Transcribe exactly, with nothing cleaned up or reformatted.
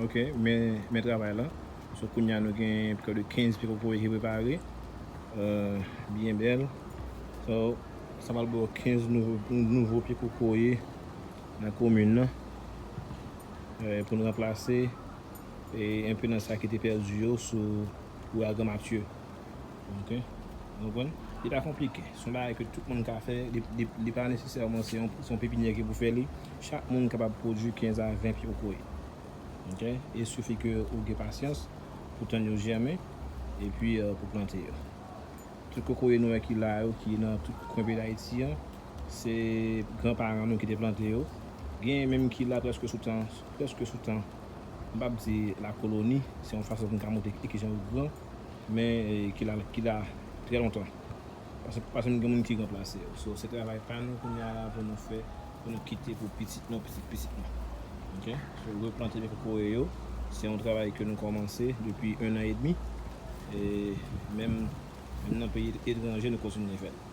Ok, men, men travay la. So, kounye a nou gen prè de kenz pye kokoye ki prepare. Euh, byen bèl. So, sa pral ba w kenz nouvo, nouvo pye kokoye nan komin nan. Euh, pou n ranplase e, enpe nan sa ki te pèdi yo sou ouragan Matye. Ok? Ou konprann? Li pa konplike. Se yon bagay ke tout moun ka fè. Li, li, li pa nesesèman se yon, se yon pepinyè ki pou fè li. Chak moun kapab pwodui kenz a ven pye kokoye. Ok? Il suffit ke ou gen pasyans pou tann yo jèmen epi, euh, pou plante yo. Tout kokoye nou wè ki la yo, ki nan tout kwen peyi Dayiti an, se granparan nou ki te plante yo. Gen menm ki la prèske sou tan, prèske sou tan, m p ap di lakoloni, se yon fason pou m ka montre ki, ki jan yo gran, men, eh, ki la, ki la trè lontan. Paske, paske gen moun ki ranplase yo. So, se travay pa nou kounye a la pou nou fè, pou nou kite pou pitit nou, pitit pitit nou. Ok? So, replante men kokoye yo, se yon travay ke nou kòmanse depi un an edmi. E menm, menm nan peyi etranje, nou kontinye fè l.